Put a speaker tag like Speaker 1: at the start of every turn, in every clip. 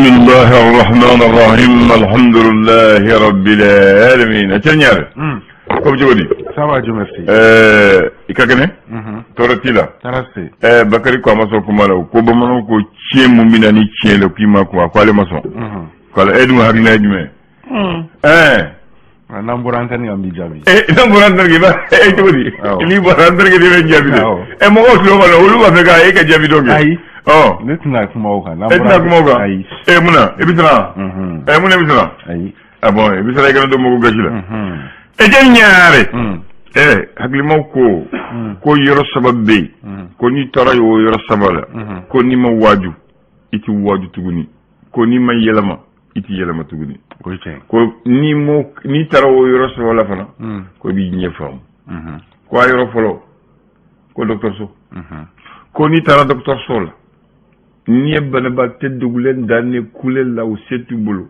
Speaker 1: الله الرحمن الرحيم الحمد لله رب العالمين. Cɛ Ɲare, ko bɛ cogo di?
Speaker 2: Ça va, Dieu merci.
Speaker 1: I ka kɛnɛ? Tɔɔrɔ t'i la?
Speaker 2: Tɔɔrɔ tɛ.
Speaker 1: Bakari ko a ma sɔn kuma la. Ko bamananw ko tiɲɛ mun bɛ na ni tiɲɛ la, k'i ma ko a ko ale ma sɔn. Ko e dun hakilina ye jumɛn ye?
Speaker 2: N'an bɔra antenne kan, n b'i jaabi.
Speaker 1: N'an bɔra antenne kan, i b'a e cogo di? N'i bɔra antenne kan, i bɛ jaabi dɛ.
Speaker 2: Awɔ.
Speaker 1: Mɔgɔw tulo b'a la, olu b'a fɛ ka e ka jaabi dɔn kɛ.
Speaker 2: Ayi.
Speaker 1: Ɔ.
Speaker 2: Ne tɛna kuma o kan.
Speaker 1: E tɛna kuma o kan?
Speaker 2: Ayi.
Speaker 1: Mun na i bɛ siran? Mun na i bɛ siran?
Speaker 2: Ayi.
Speaker 1: Ah bon, i bɛ siran i kana don mɔgɔw gasi la. E tɛ Ɲare. Hakilimaw ko ko yɔrɔ saba bɛ yen, ko n'i taara o yɔrɔ saba la, ko n'i ma waaju, i ti waaju tuguni, ko n'i ma yɛlɛma, i ti yɛlɛma tuguni.
Speaker 2: O ye tiɲɛ ye.
Speaker 1: Ko n'i mo n'i taara o yɔrɔ saba la fana, ko i b'i ɲɛ faamu. Ko a yɔrɔ fɔlɔ, ko dɔgɔtɔrɔso. Ko n'i taara dɔgɔtɔrɔso la, n'i ye banabaatɔ degulen da ni kule la, u se t'u bolo,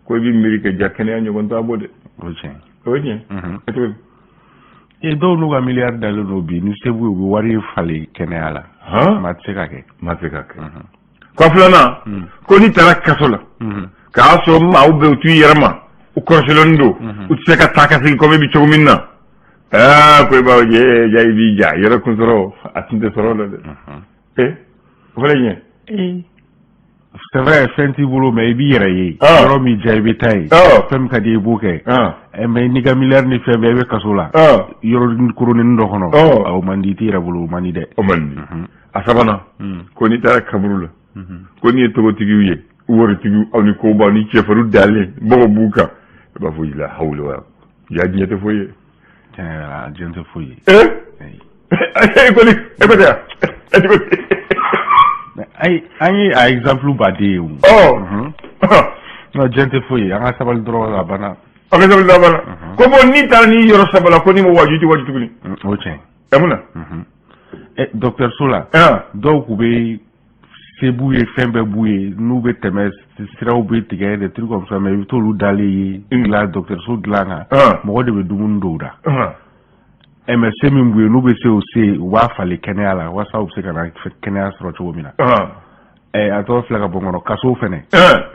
Speaker 1: ko i b'i miiri ka ja kɛnɛya ɲɔgɔn t'a bɔ dɛ.
Speaker 2: O ye tiɲɛ ye.
Speaker 1: O ye tiɲɛ ye cogo di?
Speaker 2: Dɔw n'u ka miliyari dalen don bi, ni se b'u ye, u bɛ wari falen kɛnɛya la.
Speaker 1: Han.
Speaker 2: Maa tɛ se ka kɛ.
Speaker 1: Maa tɛ se ka kɛ. Ko filanan, ko n'i taara kaso la, k'a sɔrɔ maaw bɛ u t'u yɛrɛ ma, u kɔrɔsilen don, u tɛ se ka taa ka segin komi i bɛ cogo min na, aa, ko i b'a ye ja, i b'i ja yɛrɛ kun sɔrɔ, a tun tɛ sɔrɔ o la dɛ. O fana ye ɲɛ.
Speaker 2: C'est vrai, fɛn t'i bolo, mais i b'i yɛrɛ ye. Yɔrɔ min diya, i bɛ taa yen. Fɛn min ka di i ye, i b'o kɛ. Mais n'i ka miliyari ni fɛn bɛɛ, i bɛ kaso la. Yɔrɔ koronin dɔ kɔnɔ. O man di, i t'i yɛrɛ bolo, o man di dɛ.
Speaker 1: O man di. A sabanan, ko n'i taara kaburu la, ko n'i ye togotigiw ye, waritigiw, aw ni kobaw ni cɛfarinw dalen bɔgɔ b'u kan, i b'a fɔ la hawla wa ja, diɲɛ tɛ foyi ye.
Speaker 2: Tiɲɛ yɛrɛ la, diɲɛ tɛ foyi ye. Ayi.
Speaker 1: E kɔni, e ko tɛ yan, e cogo di?
Speaker 2: Ayi, an ye a exemple baden ye o. Non, diɲɛ tɛ foyi ye, an ka sabali dɔrɔn, a banna.
Speaker 1: A bɛ sabali laban na. Ko bon, n'i taara ni yɔrɔ saba la, ko n'i ma waaju, i tɛ waaju tuguni.
Speaker 2: O tiɲɛ.
Speaker 1: Ɛ, mun na?
Speaker 2: Dɔgɔtɔrɔso la, dɔw k'u bɛ se b'u ye, fɛn bɛɛ b'u ye, n'u bɛ tɛmɛ, siraw bɛ tigɛ, des trucs comme ça, mais i bɛ t'olu dalen ye dilan dɔgɔtɔrɔso dilan kan, mɔgɔ de bɛ dumuni dɔw da. Mais se min b'u ye, n'u bɛ se o se, u b'a falen kɛnɛya la walasa u bɛ se ka na kɛnɛya sɔrɔ cogo min na. A tɔgɔ filɛ ka bɔ n kɔnɔ, kaso fɛnɛ,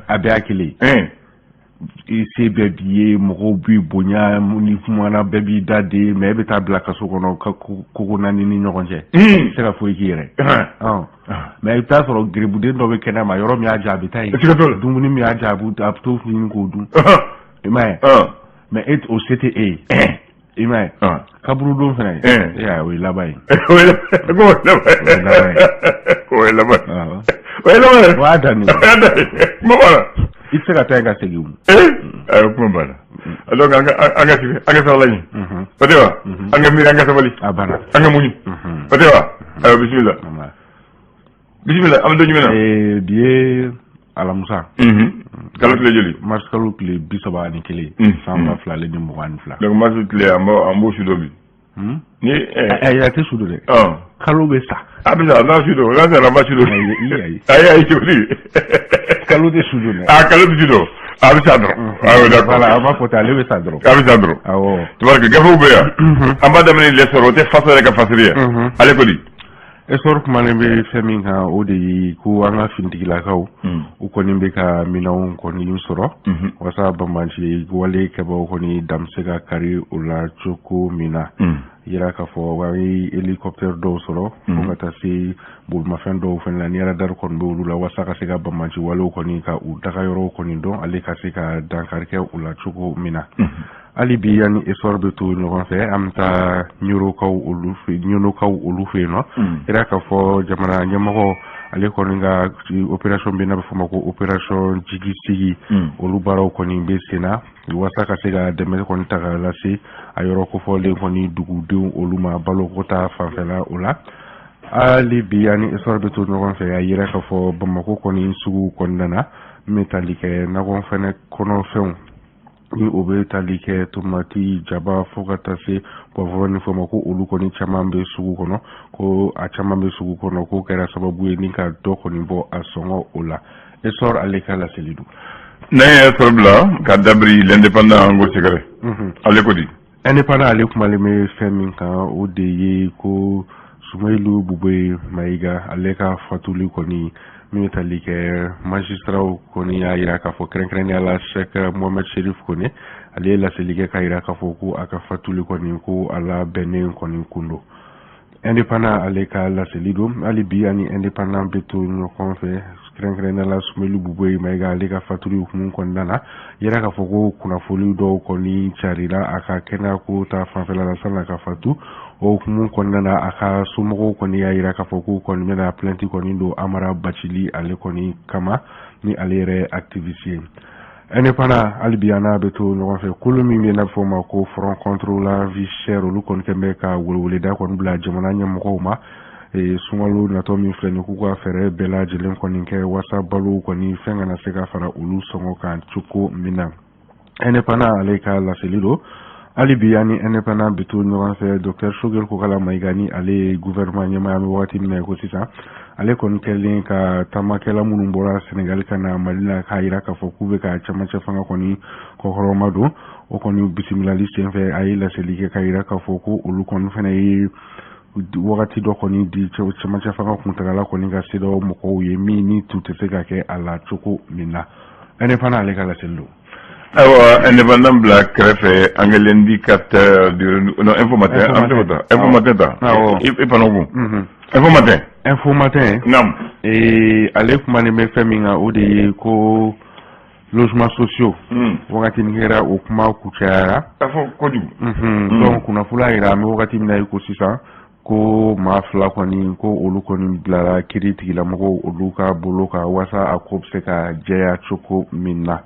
Speaker 2: a bɛɛ y'a kelen ye. I se bɛɛ b'i ye, mɔgɔw b'i bonya, ni kumana, bɛɛ b'i da de, mais e bɛ taa bila kaso kɔnɔ ka koko naani ni ɲɔgɔn cɛ, i tɛ se ka foyi k'i yɛrɛ. Mais i bɛ taa sɔrɔ gerebuden dɔ bɛ kɛnɛ ma, yɔrɔ min y'a diya, a bɛ taa yen,
Speaker 1: Siga t'o la.
Speaker 2: dumuni min y'a diya, a bɛ t'o ɲini k'o dun, i m'a ye? Mais e, o se tɛ e ye, i m'a ye? Kaburudon fɛnɛ, e y'a ye, o ye laban ye.
Speaker 1: O ye ko o ye laban ye. O ye laban ye.
Speaker 2: Awɔ.
Speaker 1: O ye laban ye.
Speaker 2: O y'a daminɛ.
Speaker 1: O y'a daminɛ. Kuma b'a la.
Speaker 2: I tɛ se ka taa yen ka segin o.
Speaker 1: Ayiwa, kuma b'a la. Donc an ka sigi, an ka sabali ɲɛ. O tɛ wa? An ka miiri, an ka sabali.
Speaker 2: A banna.
Speaker 1: An ka muɲu. O tɛ wa? Ayiwa, bisimila. Bisimila, an bɛ don jumɛn na?
Speaker 2: Bi ye alamusa.
Speaker 1: Kalo tile joli?
Speaker 2: Mars kalo tile 31, san 2022.
Speaker 1: Donc mars tile, an b'o su dɔn bi. Ni
Speaker 2: Ayi, a tɛ su don dɛ. Kalo bɛ sa.
Speaker 1: A bɛ sa, n'a su dɔn, n'a sara, an b'a su dɔn.
Speaker 2: Ayi, ayi.
Speaker 1: Ayi, ayi, cogo di?
Speaker 2: Kalo tɛ su don dɛ.
Speaker 1: A kalo bɛ su dɔn. A bɛ sa dɔrɔn. Ayiwa, d'accord.
Speaker 2: Voilà, an b'a fɔ ten, ale bɛ sa dɔrɔn.
Speaker 1: A bɛ sa dɔrɔn.
Speaker 2: Awɔ.
Speaker 1: Tabarika, gafew bɛ yan. An b'a daminɛ L'Essor, o tɛ faso yɛrɛ ka fasiri ye. Ale ko di?
Speaker 2: Essor kumalen bɛ fɛn min kan, o de ye ko an ka finitigilakaw, u kɔni bɛ ka minɛnw kɔni sɔrɔ walasa banbanci wale kɛbaaw kɔni dan bɛ se ka kari o la cogo min na. Yira k'a fɔ an ye hélicoptère dɔw sɔrɔ, fo ka taa se bolimafɛn dɔw fɛnɛ la, ni radar kɔni bɛ olu la, walasa ka se ka banbanci walew kɔni ka u daga yɔrɔw kɔni dɔn, ale ka se ka dankari kɛ u la cogo min na. Hali bi, yanni Essor bɛ to ɲɔgɔn fɛ, an bɛ taa Ɲorokaw olu fɛ, Ɲorokaw olu fɛ yen nɔ. Yira k'a fɔ jamana ɲɛmɔgɔ ale kɔni ka opération bɛ, n'a bɛ f'o ma ko opération jigi sigi, olu baaraw kɔni bɛ sen na walasa ka se ka dɛmɛ kɔni ta k'a lase a yɔrɔ kofɔlen kɔni dugudenw olu ma, baloko ta fanfɛla o la. Hali bi, ani Essor bɛ to ɲɔgɔn fɛ, a yira k'a fɔ Bamakɔ kɔni sugu kɔnɔna na, min bɛ tali kɛ nakɔ fɛnɛ kɔnɔfɛnw, ni o bɛ tali kɛ tomati, jaba, fo ka taa se poivron ni fɛnw ma, ko olu kɔni caman bɛ sugu kɔnɔ, ko a caman bɛ sugu kɔnɔ, k'o kɛra sababu ye ni ka dɔ kɔni bɔ a sɔngɔ o la. Essor ale ka laseli don.
Speaker 1: N'an ye Essor bila ka dabiri, L'Indépendant, an ko sɛgɛrɛ. Ale ko di?
Speaker 2: Indépendant ale kumalen bɛ fɛn min kan, o de ye ko Sumayilu Bubeye Mayiga, ale ka fatuli kɔni Min bɛ tali kɛ magistraw kɔni y'a jira k'a fɔ kɛrɛnkɛrɛnnenya la Cheikh Mohamed Cherif Kone, ale ye laseli kɛ k'a jira k'a fɔ ko a ka fatuli kɔni, ko a labɛnnen kɔni kun don. Indépendant ale ka laseli don. Hali bi ani Indépendant bɛ to ɲɔgɔn fɛ, kɛrɛnkɛrɛnnenya la Soumeylou Boubèye Maïga, ale ka fatuli hukumu kɔnɔna na, yira k'a fɔ ko kunnafoni dɔw kɔni carila a ka kɛnɛyako ta fanfɛla la sanni a ka fatu. O hukumu kɔnɔna na, a ka somɔgɔw kɔni y'a yira k'a fɔ k'u kɔni bɛna plainte kɔni don Amara Bathily ale kɔni kama, ni ale yɛrɛ activiste ye. Indépendant, hali bi an n'a bɛ to ɲɔgɔn fɛ. Kulu min bɛ n'a bɛ fɔ o ma ko Front contre la vie chère, olu kɔni kɛn bɛ ka weleweleda kɔni bila jamana ɲɛmɔgɔw ma sunkalo natɔ min filɛ nin, k'u ka fɛɛrɛ bɛɛ lajɛlen kɔni kɛ wasa balo kɔni fɛn kana se ka fara olu sɔngɔ kan cogo min na. Indépendant ale ka laseli don. Hali bi ani Indépendant bɛ to ɲɔgɔn fɛ. Docteur Choguel Kokalla Maïga, ni ale ye gouvernement ɲɛmaa an bɛ wagati min na i ko sisan, ale kɔni kɛlen ka taamakɛla minnu bɔra Sénégal ka na Mali la k'a jira k'a fɔ k'u bɛ ka cɛmancɛ fanga kɔni kɔkɔrɔma don, o kɔni bisimilali senfɛ, a ye laseli kɛ k'a jira k'a fɔ ko olu kɔni fana ye wagati dɔ kɔni di cɛmancɛ fanga kuntagala kɔni ka CEDEAO mɔgɔw ye, min ni tu tɛ se ka kɛ a la cogo min na. Indépendant ale ka laseli don.
Speaker 1: Ayiwa, Indépendant bila kɛrɛfɛ, an ka L'Indicateur du, non, Info Matin, an bɛ se ta Info Matin ta. I fana kun Info Matin.
Speaker 2: Info Matin.
Speaker 1: Naam.
Speaker 2: Ale kumanen bɛ fɛn min kan, o de ye ko logements sociaux, wagati min kɛra o kuma kucayara.
Speaker 1: A fɔ kojugu.
Speaker 2: Donc kunnafoni y'a yira an bɛ wagati min na i ko sisan ko maa fila kɔni, ko olu kɔni bilara kiiri tigilamɔgɔw olu ka bolo kan walasa a ko bɛ se ka jɛya cogo min na.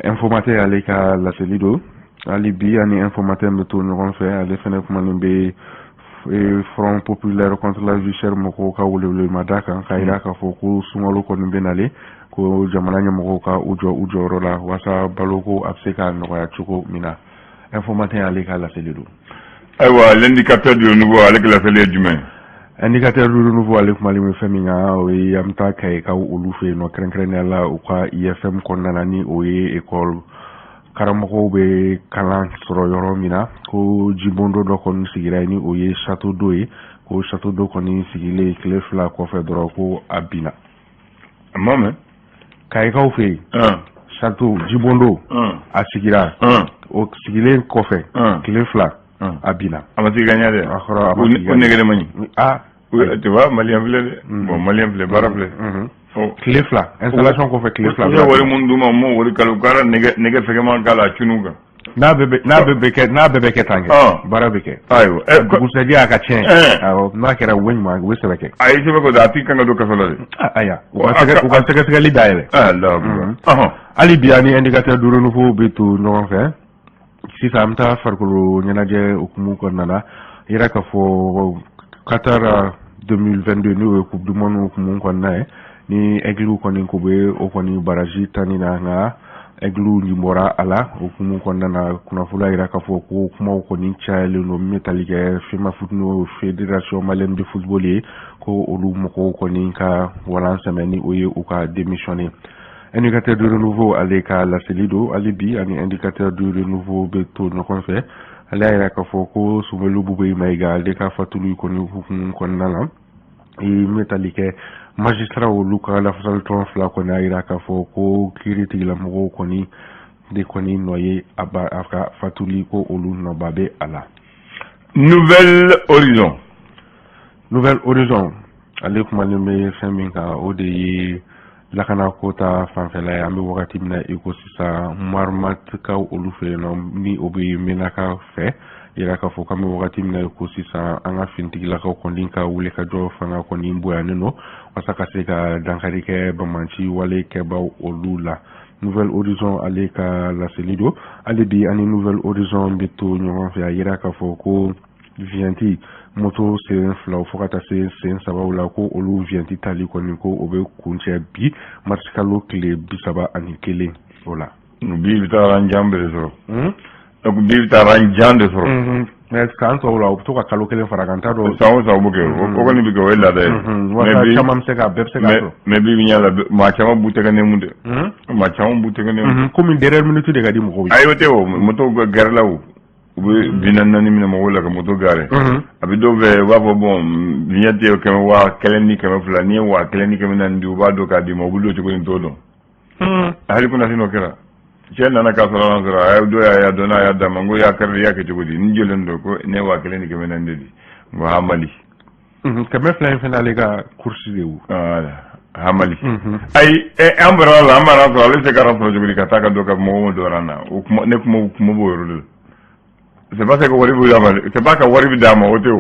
Speaker 2: Info Matin ale ka laseli don. Hali bi ani Info Matin bɛ to ɲɔgɔn fɛ. Ale fɛnɛ kumanen bɛ Front populaire contre la vie chère mɔgɔw ka welewelemada kan k'a yira k'a fɔ ko sunkalo kɔni bɛ nalen, ko jamana ɲɛmɔgɔw ka u jɔ u jɔyɔrɔ la walasa baloko a bɛ se ka nɔgɔya cogo min na. Info Matin ale ka laseli don.
Speaker 1: Ayiwa, L'Indicateur du Renouveau ale ka laseli ye jumɛn?
Speaker 2: Indicateur du Renouveau ale kumalen bɛ fɛn min kan, o ye an bɛ taa Kayikaw olu fɛ yen nɔ, kɛrɛnkɛrɛnnenya la u ka IFM kɔnɔna na, ni o ye école karamɔgɔw bɛ kalan sɔrɔ yɔrɔ min na, ko jibondo dɔ kɔni sigira yen, ni o ye château d'eau ye, ko château d'eau kɔni sigilen tile 2 kɔfɛ dɔrɔn, ko a binna.
Speaker 1: A ma mɛn.
Speaker 2: Kayikaw fɛ yen, château jibondo a sigira, o sigilen kɔfɛ tile 2, a binna.
Speaker 1: A ma sigi ka ɲɛ dɛ.
Speaker 2: A kɔrɔ a ma sigi ka
Speaker 1: O nɛgɛ de man ɲi.
Speaker 2: Ah.
Speaker 1: Tu vois, malien filɛ dɛ. Bon, malien filɛ, baara filɛ.
Speaker 2: Tile 2 installation kɔfɛ, tile 2.
Speaker 1: U ye wari mun d'u ma, u m'o wari kalo kara nɛgɛ nɛgɛ fɛgɛman k'a la, a cun'u kan.
Speaker 2: N'a bɛɛ bɛ kɛ tan kɛ, baara bɛ kɛ.
Speaker 1: Ayiwa.
Speaker 2: Dugusɛjɛ a ka tiɲɛ. Awɔ, n'a kɛra u bɛ ɲuman, u bɛ sɛbɛ kɛ.
Speaker 1: Ayi, sɛbɛ ko a tigi kan ka don kaso la dɛ.
Speaker 2: Ayiwa, u ka sɛgɛsɛgɛli dayɛlɛ.
Speaker 1: Alahu.
Speaker 2: Hali bi ani Indicateur du Renouveau bɛ to ɲɔgɔn fɛ. Sisan an bɛ taa farikolo ɲɛnajɛ hukumu kɔnɔna na, yira k'a fɔ Qatar 2022, n'o ye Coupe du monde hukumu kɔnɔna ye, ni Aigle kɔni ko bɛ o kɔni barrage tanni na, nka Aigle nin bɔra a la. Hukumu kɔnɔna na, kunnafoni y'a yira k'a fɔ ko kumaw kɔni cayalen don min bɛ tali kɛ FEMAFOOT, n'o Fédération malienne de football ye, ko olu mɔgɔw kɔni ka walan sɛmɛ, ni o ye u ka démissionner. Indicateur du Renouveau ale ka laseli don. Hali bi ani Indicateur du Renouveau bɛ to ɲɔgɔn fɛ. Ale y'a yira k'a fɔ ko Soumeylou Boubèye Maïga ale ka fatuli kɔni hukumu kɔnɔna na, min bɛ tali kɛ magistrat olu ka lafasalitɔn fila kɔni y'a yira k'a fɔ ko kiiri tigilamɔgɔw kɔni de kɔni nɔ ye a ba a ka fatuli, ko olu nɔba bɛ a la.
Speaker 1: Nouvel Horizon.
Speaker 2: Nouvel Horizon ale kumalen bɛ fɛn min kan, o de ye lakanako ta fanfɛla ye. An bɛ wagati min na i ko sisan, Marimatikaw olu fɛ yen nɔ, ni o bɛ Menaka fɛ, yira k'a fɔ k'an bɛ wagati min na i ko sisan, an ka finitigilakaw kɔni ka wuli ka jɔ fanga kɔni bonyanen don walasa ka se ka dankari kɛ banbanci wale kɛbaw olu la. Nouvel Horizon ale ka laseli don. Hali bi ani Nouvel Horizon bɛ to ɲɔgɔn fɛ. A yira k'a fɔ ko vignette moto sen filaw fo ka taa se sen sabaw la, ko olu vignette tali kɔni, ko o bɛ kuncɛ bi marisikalo tile 31 o la.
Speaker 1: Bi bɛ taa jan de sɔrɔ. Bi bɛ taa jan de sɔrɔ.
Speaker 2: Mais san tɔw la, u bɛ to ka kalo kelen fara kan, n t'a dɔn.
Speaker 1: San o san o bɛ kɛ, o kɔni bɛ kɛ, o ye laada ye.
Speaker 2: Walasa caman bɛ se ka, bɛɛ bɛ se k'a sɔrɔ.
Speaker 1: Mais bi bɛ ɲɛ la, maa caman b'u tɛgɛ nemu dɛ. Maa caman b'u tɛgɛ nemu.
Speaker 2: Komi dernière minute de ka di mɔgɔw ye.
Speaker 1: Ayi, o tɛ, o moto gɛrɛla o. U bɛ 40 minɛ mɔgɔw la ka moto garer. A bɛ dɔw fɛ, u b'a fɔ bon, vignette ye kɛmɛ 1200, n'i ye 1400 di, u b'a dɔn k'a d'i ma. U bɛ don cogo ni t'o dɔn. Hali kunasini o kɛra, cɛ nana k'a sɔrɔ an sɔrɔ a dɔ y'a dɔn n'a y'a d'a ma. N ko y'a kɛra, i y'a kɛ cogo di? N jɔlen don ko ne ye 1400 de di. N ko ha, Mali.
Speaker 2: 200 in fana, ale ka course de wo.
Speaker 1: Voilà, ha, Mali. Ayi, an bɔra la, an b'a sɔrɔ ale bɛ se ka sɔrɔ cogo di ka taa ka dɔ ka mɔgɔw dɔ na o kuma? Ne kuma b'o yɔrɔ de la. C'est pas que wari bɛ d'a ma, c'est pas que wari bɛ d'a ma, o tɛ o.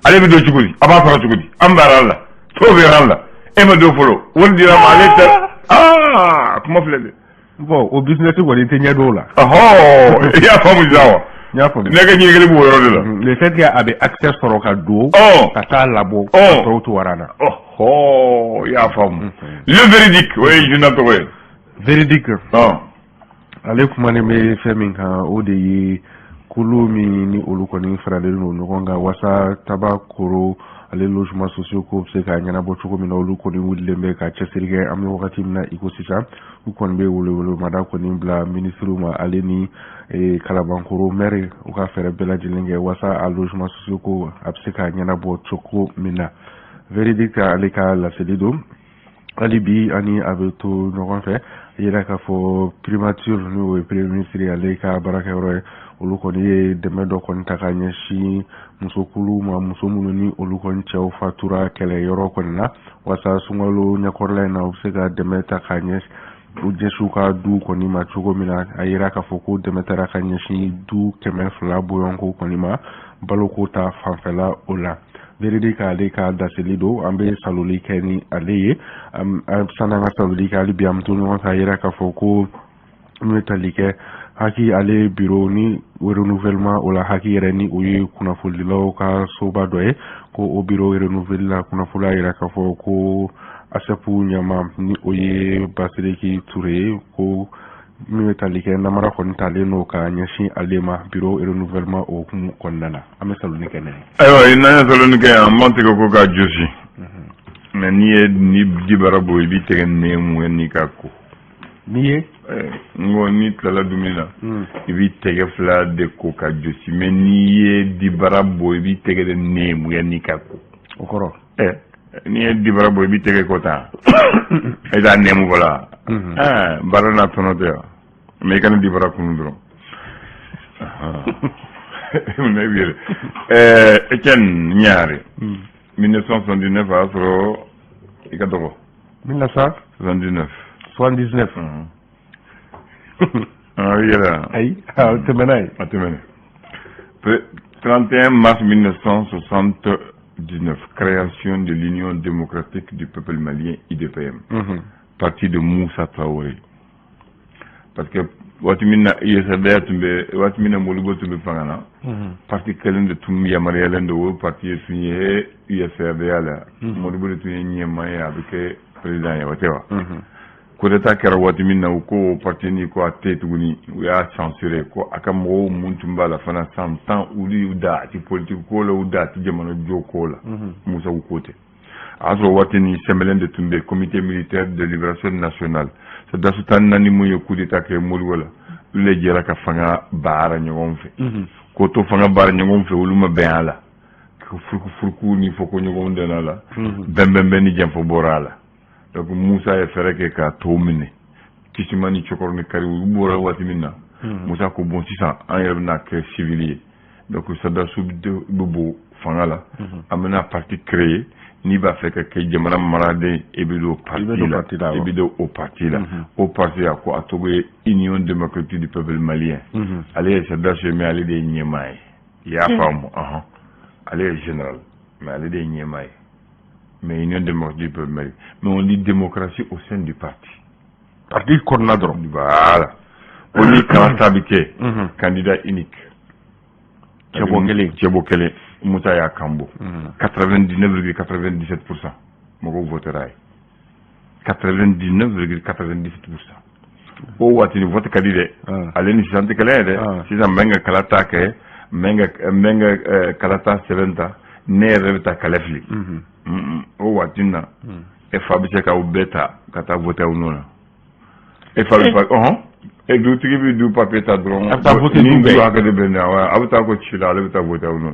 Speaker 1: Ale bɛ don cogo di? A b'a sɔrɔ cogo di? An b'a la, to bɛ an la, e ma don fɔlɔ, wari dira ma, ale tɛ. Aa, kuma filɛ dɛ.
Speaker 2: Bon, o business kɔni tɛ ɲɛ dɔw la.
Speaker 1: Ɔhɔ, i y'a faamu sisan wa?
Speaker 2: N y'a faamu.
Speaker 1: Ne ka ɲininkali b'o yɔrɔ de la.
Speaker 2: Le fait que a bɛ accès sɔrɔ ka don, ka taa labɔ, ka tɔw to waran na.
Speaker 1: Ɔhɔ, i y'a faamu. Le Véridique, o ye journal tɔgɔ ye.
Speaker 2: Véridique. Ale kumanen bɛ fɛn min kan, o de ye kulu min ni olu kɔni faralen don ɲɔgɔn kan wasa Tabakoro ale logement sociaux ko bɛ se ka ɲɛnabɔ cogo min na. Olu kɔni wulilen bɛ ka cɛsiri kɛ. An bɛ wagati min na i ko sisan, u kɔni bɛ welewelemada kɔni bila minisiriw ma, ale ni Kalabankoro maire, u ka fɛɛrɛ bɛɛ lajɛlen kɛ wasa a logement sociaux ko a bɛ se ka ɲɛnabɔ cogo min na. Véridique ale ka laseli don. Hali bi ani a bɛ to ɲɔgɔn fɛ, yira k'a fɔ primature, n'o ye premier ministre ale ka baarakɛyɔrɔ ye, olu kɔni ye dɛmɛ dɔ kɔni ta ka ɲɛsin musokulu ma, muso minnu ni olu kɔni cɛw fatura kɛlɛyɔrɔ kɔni na, walasa sunkalo ɲɛkɔrɔla in na, u bɛ se ka dɛmɛ ta ka ɲɛsin u ɲɛsin u ka du kɔni ma cogo min na. A yira k'a fɔ ko dɛmɛ taara ka ɲɛsin du 200 bɔɲɔgɔnko kɔni ma, baloko ta fanfɛla o la. Véridique ale ka daseli don. An bɛ saloli kɛ ni ale ye. Sanni an ka saloli kɛ, hali bi an bɛ to ɲɔgɔn fɛ. A yira k'a fɔ ko min bɛ tali kɛ HAC ale bureau ni renouvellement o la, HAC yɛrɛ ni o ye kunnafonidilaw ka soba dɔ ye, ko o bureau renouvelé la, kunnafoni y'a yira k'a fɔ ko ASEP ɲɛma, ni o ye Basiriki Ture ye, ko min bɛ tali kɛ namara kɔni talen don ka ɲɛsin ale ma bureau renouvellement o hukumu kɔnɔna na. An bɛ saloni kɛ n'a ye.
Speaker 1: Ayiwa, n'an ye saloni kɛ yan, an b'an tɛgɛ ko k'a josi. Mais n'i ye ni dibara bɔ, i b'i tɛgɛ nɛmu n'i ka ko.
Speaker 2: N'i ye?
Speaker 1: N ko n'i tilala dumuni na, i b'i tɛgɛ fila de ko ka josi. Mais n'i ye dibara bɔ, i b'i tɛgɛ de nɛmu n'i ka ko.
Speaker 2: O kɔrɔ?
Speaker 1: N'i ye dibara bɔ, i b'i tɛgɛ ko tan, i t'a nɛmu fɔlɔ. Baara n'a tɔnɔ tɛ wa? Mais i kana dibara kunu dɔrɔn. Ne bɛ yɛlɛ. Etienne Ɲare, 1979, a y'a sɔrɔ i ka dɔgɔ.
Speaker 2: 1979.
Speaker 1: 79. A bɛ yɛlɛ.
Speaker 2: Ayi, a tɛmɛna ye.
Speaker 1: A tɛmɛna. 31 mars 1979, création de l'Union démocratique du peuple malien, UDPM, parti de Moussa Traoré. Parce que waati min na USRDA tun bɛ, waati min na Modibo tun bɛ fanga na, parti kelen de tun yamaruyalen don, o parti tun ye USRDA la. Modibo de tun ye ɲɛmaa ye, a bɛ kɛ président ye, o tɛ wa? Coup d'état kɛra waati min na, u ko parti ni ko a tɛ tuguni, u y'a censuré, ko a ka mɔgɔw mun tun b'a la fana, san 10, olu y'u da a ti politique ko la, u da a ti jamana jɔ ko la. Musa ko tɛ. A y'a sɔrɔ waati ni sɛmɛlɛn de tun bɛ Comité militaire de libération nationale, sɔrɔdasi 14 mun ye coup d'état kɛ Modibo la, olu de jɛra ka fanga baara ɲɔgɔn fɛ. K'o to fanga baara ɲɔgɔn fɛ, olu ma bɛn a la, furuku furuku ni fɔ ko ɲɔgɔn donna la, bɛn bɛn ni janfɔ bɔra a la. Donc Musa ye fɛɛrɛ kɛ ka tɔw minɛ, Kisima ni Cɛkɔrɔ ni Kari, olu bɔra waati min na, Musa ko bon, sisan an yɛrɛ bɛna kɛ civil ye. Donc sɔrɔdasiw bɛ bɔ fanga la, an bɛna parti créer. N'i b'a fɛ ka kɛ jamana maraden, e bɛ don parti la, i bɛ don o parti la. O parti, a ko a tɔgɔ ye Union démocratique du peuple malien. Ale ye sɔrɔdasi ye, mais ale de ye ɲɛmaa ye, i y'a faamu? Ɔhɔn, ale ye général, mais ale de ye ɲɛmaa ye. Mais Union démocratique du peuple malien, mais on dit démocratie au sein du parti.
Speaker 2: Parti kɔnɔna dɔrɔn.
Speaker 1: Voilà, ko ni kalata bɛ kɛ, candidat unique.
Speaker 2: Cɛbɔ kelen.
Speaker 1: Cɛbɔ kelen. Musa y'a kan bɔ, 99,97 % mɔgɔw votera ye, 99,97 %. O waati ni vote ka di dɛ. Ale ni sisan tɛ kelen ye dɛ. Sisan n bɛ n ka kalata kɛ, n bɛ n ka kalata sɛbɛn ta, ne yɛrɛ bɛ taa kala fili. O waati na, e fa bɛ se k'aw bɛɛ ta ka taa voter aw nɔ na. E fa bɛ fa, ɔhɔn. E dutigi bɛ du papier ta dɔrɔn.
Speaker 2: A bɛ taa voter
Speaker 1: du
Speaker 2: bɛɛ.
Speaker 1: Hakɛ de bɛ nin a bɛ taa ko ci la, ale bɛ taa voter aw nɔ.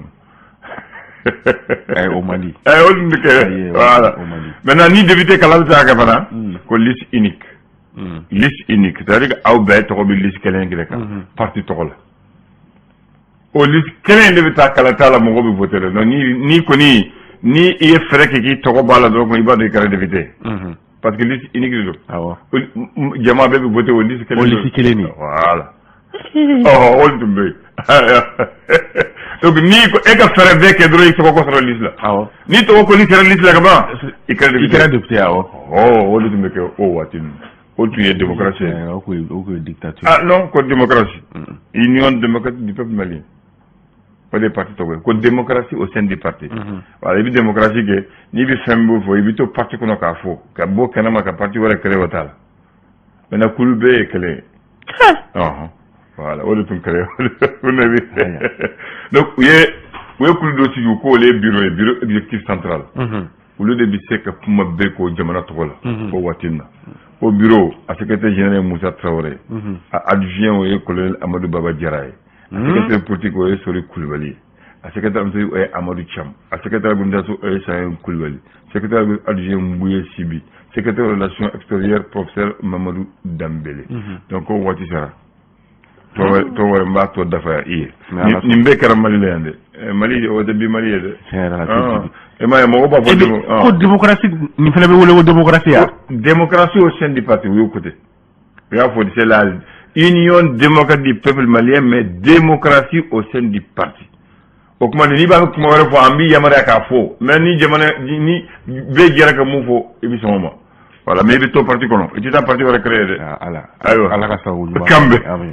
Speaker 2: Ayi, o man di.
Speaker 1: O dun bɛ kɛ, voilà. Maintenant, ni député kala bɛ se ka kɛ fana, ko liste unique. Liste unique, c'est à dire que aw bɛɛ tɔgɔ bɛ liste kelen kelen kan, parti tɔgɔ la. O liste kelen de bɛ taa kalata la, mɔgɔw bɛ voter la. Ni kɔni ni i ye fɛɛrɛ kɛ k'i tɔgɔ b'a la dɔrɔn, i b'a dɔn i kɛra député. Parce que liste unique de don. Jama bɛɛ bɛ voter o liste kelen.
Speaker 2: O liste kelen de.
Speaker 1: Voilà. Ɔ, o de tun bɛ yen. Donc ni e ka fɛɛrɛ bɛɛ kɛ dɔrɔn, i tɔgɔ ko sɔrɔ liste la. Ni tɔgɔ kɔni kɛra liste la ka ban, i kɛra député.
Speaker 2: I kɛra député, awɔ.
Speaker 1: Ɔ, o de tun bɛ kɛ o waati ninnu. O tun ye démocratie ye.
Speaker 2: O kun ye dictature.
Speaker 1: Ah non, ko démocratie. Union démocratique du peuple malien. O de ye parti tɔgɔ ye. Ko démocratie au sein du parti. Voilà, i bɛ démocratie kɛ, n'i bɛ fɛn b'o fɔ, i bɛ to parti kɔnɔ k'a fɔ, ka bɔ kɛnɛma ka parti wɛrɛ créer, o t'a la. Maintenant, kulu bɛɛ ye kelen ye. Ɔhɔn. Voilà, o de tun kɛra. O de bɛ. Donc u ye kulu dɔ sigi, u k'o ye bureau ye, bureau exécutif central. Olu de bɛ se ka kuma bɛɛ k'o jamana tɔgɔ la. O waati in na. O bureau, a secrétaire général ye Musa Traoré. A adjoint, o ye colonel Amadou Baba Diarra ye. A secrétaire politique, o ye Sori Kulibali ye. A secrétaire administratif, o ye Amadou Thiam. A secrétaire d'organisation, o ye Sayen Kulibali. Secrétaire adjoint, Mbouye Sibi. Secrétaire relations extérieures, professeur Mamadou Dambélé. Donc o waati sera. Tɔ wɛrɛ, n b'a tɔ dafa i ye. Nin bɛɛ kɛra Mali la yan dɛ. Mali, o tɛ bi Mali ye dɛ. E m'a ye, mɔgɔw b'a fɔ.
Speaker 2: Ko démocratie, nin fana bɛ wele ko démocratie ya.
Speaker 1: Démocratie au sein du parti, u y'o côté. U y'a fɔ, c'est la Union démocratique du peuple malien, mais démocratie au sein du parti. O kuma, n'i b'a kuma wɛrɛ fɔ, an b'i yamaruya k'a fɔ, mais ni jamana ni bɛɛ jɛra ka mun fɔ, i bɛ sɔn o ma. Voilà, mais i bɛ to parti kɔnɔ, i tɛ taa parti wɛrɛ créer dɛ.
Speaker 2: Ala.
Speaker 1: Ayiwa.
Speaker 2: Ala ka sababu ɲuman.
Speaker 1: Kan bɛn.